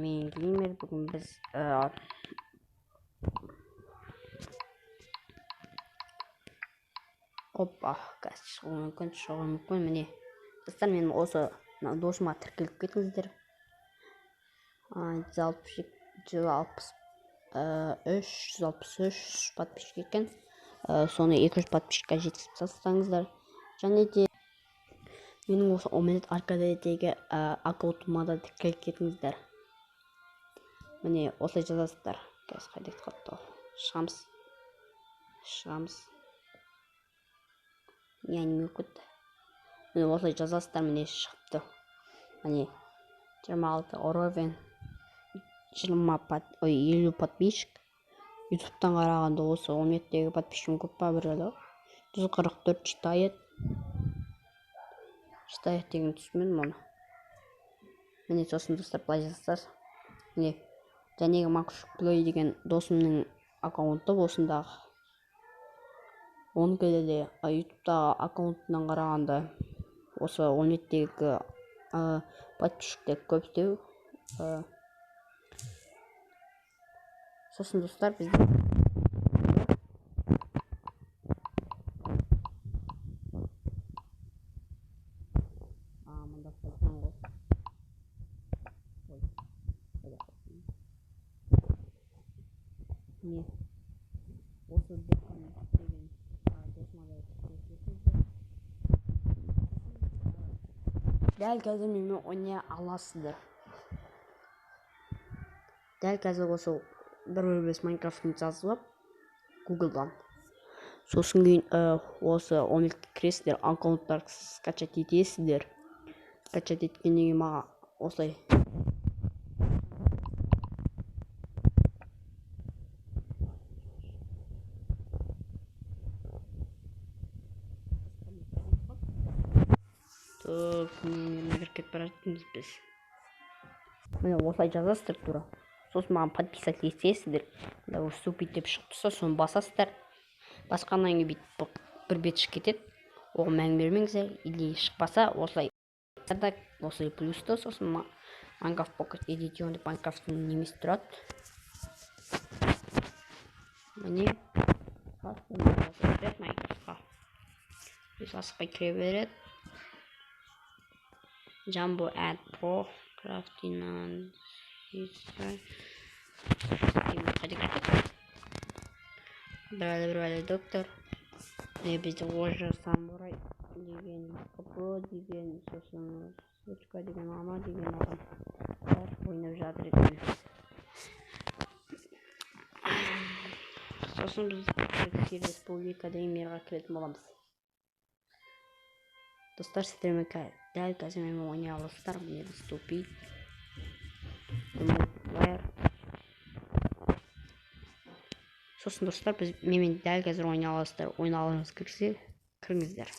Мен геймер. Бүгін біз опа, қазір шығуы мүмкін, шығуы мүмкін. Міне достар, менің осы досыма тіркеліп кетіңіздер. 163, 163 подписчик екен. Соны 200 подписчикке жеткізіп тастаңыздар. Және де менің осы Омлет Аркадедегі аккаунтыма да тіркеліп кетіңіздер. Міне осылай жазасыздар. Қазір қайда кетіп қалыпты? Шығамыз. Шығамыз. Не аниме кетті. Міне осылай жазасыздар, міне шығыпты. Міне 26 уровень, 20, ой, 50 подписчик. Ютубтан қарағанда осы Омлеттегі подписчигім көп па бір әлі? 144 читает. Читает деген түсінбедім оны. Міне сосын достар былай жазасыздар. Міне жәнегі Макс Плей деген досымның аккаунты осындағы. Оныкі де ютубтағы аккаунтынан қарағанда осы Омлеттегі подписчиктер көптеу. Сосын достар бізде мында қойған ғой. Ой, не осы деген досыма да тіркеліп кетіңіздер. Дәл қазір менімен ойнай аласыздар. Дәл қазір осы 1.5 Майнкрафтын жазып алып Гуглдан. Сосын кейін осы Омлетке кіресіздер, аккаунттар скачать етесіздер. Скачать еткеннен кейін маған осылай кіріп кетіп бара жатырмыз біз. Міне осылай жазасыздар тура. Сосын маған подписать етесіздер. Мында вступить деп шығып тұрса, соны басасыздар. Басқаннан кейін бүйтіп бір бет шығып кетеді. Оған мән бермеңіздер. Или шықпаса осылай да осылай плюсты, сосын Minecraft Pocket Edition деп Minecraft'ың немесі тұрады. Міне Minecraftқа. Біз асықпай кіре береді. Jumbo Ad Pro Crafting қайда кіріп бір доктор. Міне бізде Ожа Самурай деген, Кпро деген, сосын Сучка деген, ана деген адамдар ойнап жатыр екен. Сосын біз Республика деген мирға кіретін боламыз. Достар, сіздермен дәл қазір менімен ойнай аласыздар. Міне вступить. Сосын достар, біз менімен дәл қазір ойнай аласыздар. Ойнағыңыз келсе, кіріңіздер.